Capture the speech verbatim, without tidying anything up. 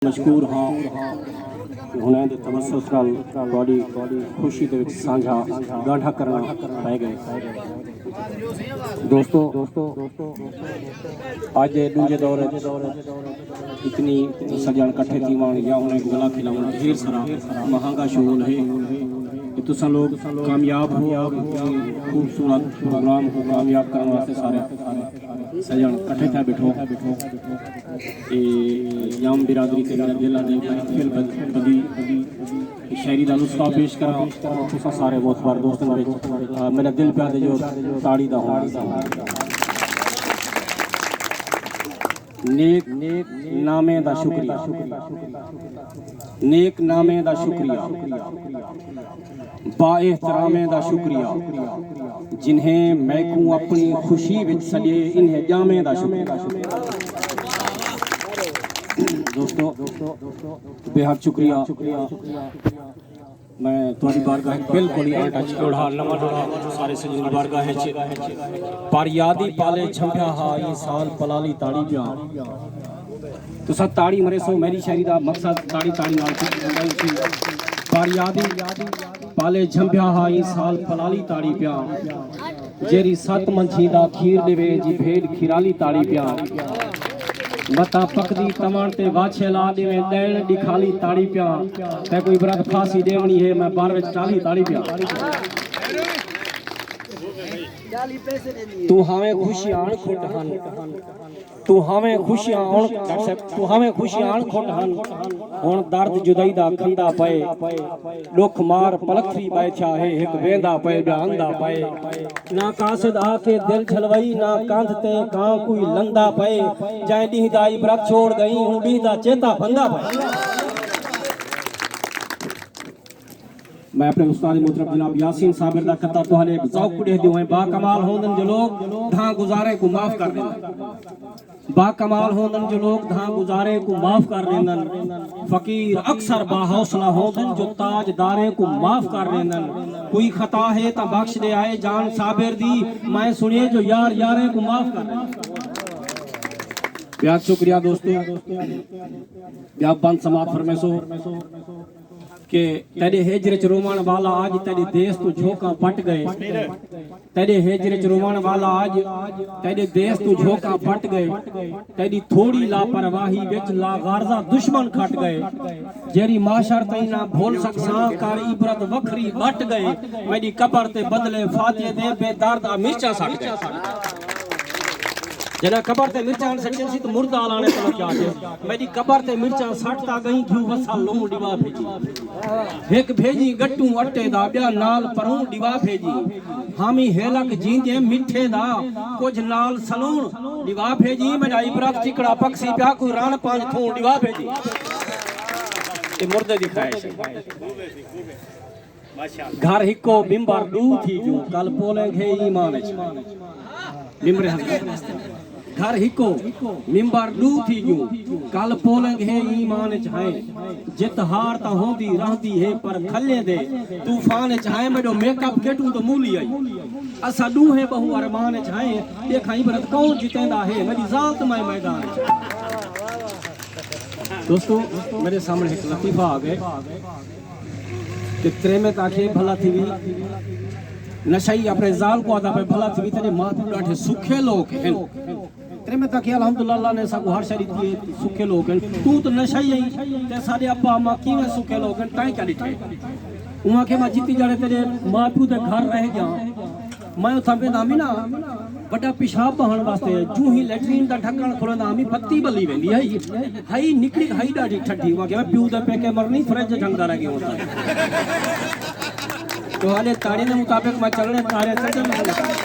مشکور ہاں کہ ہنیں دے توسط نال تہاݙی خوشی دے وچ سانجھا ڳانڈھا کرݨا پئے ڳئے۔ دوستو، اڄ دے ݙوجھے دور وچ اتنی سڄݨ کٹھے تھیوݨ یا ہنیں کوں گلا کھلاوݨ ڈھیر سارا مہانگا شغل ہے۔ کہ تساں لوگ کامیاب ہو، خوبصورت پروگرام کوں کامیاب کرݨ واسطے سارے سڄݨ کٹھے تھئے ٻیٹھو۔ اے یام برادری تے میݙا دل آہدے میں فل بدی شاعری دا نسخہ پیش کراں۔ تساں سارے معتبر دوستاں دے وچ، آ، میݙا دل پیا آہدے جو تاڑی دا ہونڑ۔ نیک نامے دا شکریہ، نیک نامے دا شکریہ، با احترامیں دا شکریہ، جنہیں میکوں اپݨی خوشی وچ سݙے، انہیں ڄامیں دا شکریہ۔ دوستو، بے حد شکریہ۔ میں تہاݙی بارگاہ بالکل ہی انٹچ، اوڑھا نواں ݙوڑھا سارے سڄݨ دی بارگاہ وچ، پر یادی پالے چھمبیا ہا ایں سال پلالی تاڑی پیاں۔ تساں تاڑی مریسو، میݙی شاعری دا مقصد تاڑی تاڑی نال شروع تھیندا ہے۔ پر یادی پالے جھمبیا ہا ایں سال پلالی تاڑی پیاں۔ جیڑھی ست منجھی دا کھیر ݙیوے، جی بھیݙ کھیرالی تاڑی پیاں۔ متاں پکدی تمݨ تے واچھے لا ݙیوے، ݙیݨ ݙکھالی تاڑی پیاں۔ تیکوں عبرت پھاسی ݙیوݨی ہے، میں بر وچ چالی تاڑی پیاں۔ توں ہاویں خوشیاں اݨ کھٹ ہن، توں ہاویں خوشیاں اݨ، ڈاکٹر صاحب، توں ہاویں خوشیاں اݨ کھٹ ہن، ہݨ درد جدائی دا کھندا پئے۔ ݙکھ مار پلتھری ٻائے تھیا ہے، ہک ویندا پئے، ٻیا آندا پئے۔ نہ قاصد آ کے دل جھلوئی، نہ کندھ تے کاں کوئی لندا پئے۔ جئیں ݙینہہ دا عبرت چھوڑ ڳئیں، اوں ݙینہہ دا چیتا بھندا پئے۔ میں اپݨے استاد محترم جناب یاسین صابر دا قطعہ تہاݙے ذوق کوں ݙیہدے ہوئے، با کمال ہوندن جو لوگ دھاں گزاریں کوں معاف کر ݙیندن۔ با کمال ہوندن جو لوگ دھاں گزاریں کوں معاف کر ݙیندن۔ فقیر اکثر با حوصلہ ہوندن جو تاج داریں کوں معاف کر ݙیندن۔ کوئی خطا ہے تاں بخش ݙے آئے جان صابر دی، میں سݨیے جو یار یاریں کوں معاف کر ݙیندن۔ بے حد شکریہ دوستو۔ ٻیا بند سماعت فرمیسو۔ کہ تیݙے ہجر اچ رووݨ والا اڄ تیݙے دیس توں جھوکاں پٹ ڳئے۔ تیݙے ہجر اچ رووݨ والا اڄ تیݙے دیس توں جھوکاں پٹ ڳئے۔ تیݙی تھوڑی لاپرواہی وچ لاغرضہ دشمن کھٹ ڳئے۔ جیڑھی معاشر تئیں نہ بھل سڳساں، کر عبرت وکھری ٻٹ ڳئے۔ میݙی قبر تے بدلے فاتحے دے بے درد آ مرچاں سٹ ڳئے۔ جݙاں قبر تے مرچاں سٹیاں سی تاں مردہ آلاں نے تینوں کیا آکھے؟ میݙی قبر تے مرچاں سٹ تاں ڳئیں، گھیو وسا لوݨ ݙیوا بھیڄی۔ ہک بھیڄی ڳٹوں اٹے دا، ٻیا نال پروں ݙیوا بھیڄی۔ حامی ہیلک جیندے مٹھے دا، کجھ نال سلوݨ ݙیوا بھیڄی۔ میݙا عبرت ٹکڑا پکسی پیا، کوئی رݨ پنج تھوݨ ݙیوا بھیڄی۔ اے مردے دی خواہش ہے۔ گھر ہکو ممبر ݙو تھی ڳیوں، کل پولنگ ہے ایمان اچ۔ ممبر حضرت۔ گھر ہکو ممبر ݙو تھی ڳیوں، کل پولنگ ہے ایمان اچ ہائیں۔ جت ہار تاں ہوندی رہندی ہے پر کھلیں دے طوفان اچ ہائیں۔ میݙو میک اپ کٹ اوں تاں مولی آئی۔ اساں ݙوہیں ٻہوں ارمان اچ ہائیں۔ ݙیکھاں عبرت کون جتیندا ہے، میݙی ذات میں میدان اچ۔ دوستو، میݙے سامݨے ہک لطیفہ آ ڳئے۔ تے تریمت آکھیے بھلا تھیوی، نشئی اپݨے ذال کوں آہدا پئے بھلا تھیوی، تیݙے ماء پیو ݙاڈھے سکھے لوک ہن۔ تریمت آکھیے الحمدللہ، اللہ نے ساکوں ہر شے ݙتی ہے، سکھے لوک ہن۔ توں تاں نشئی ہئیں، تے ساݙے ابا اماں کیویں سکھے لوک ہن، تائیں کیا ݙٹھے؟ اوں آکھیے میں جتی جاڑے تیݙے ماء پیو دے گھر رہ ڳیاں، میں اتھاں ویندا ہامی نا، وݙا پیشاب بہݨ واسطے، جوں ہی لیٹرین دا ڈھکݨ کھلیندا ہامی، بتی ٻلی ویندی ہئی۔ ہئی نکڑی، ہئی ݙاڈھی ٹھڈی، اوں آکھیا، میں پیو دے پیکے مرنی، فرج جھنگدا رہ ڳیا ہݨ تاں۔ تہاݙے تاڑیں دے مطابق میں چلݨے، تارے سجݨ۔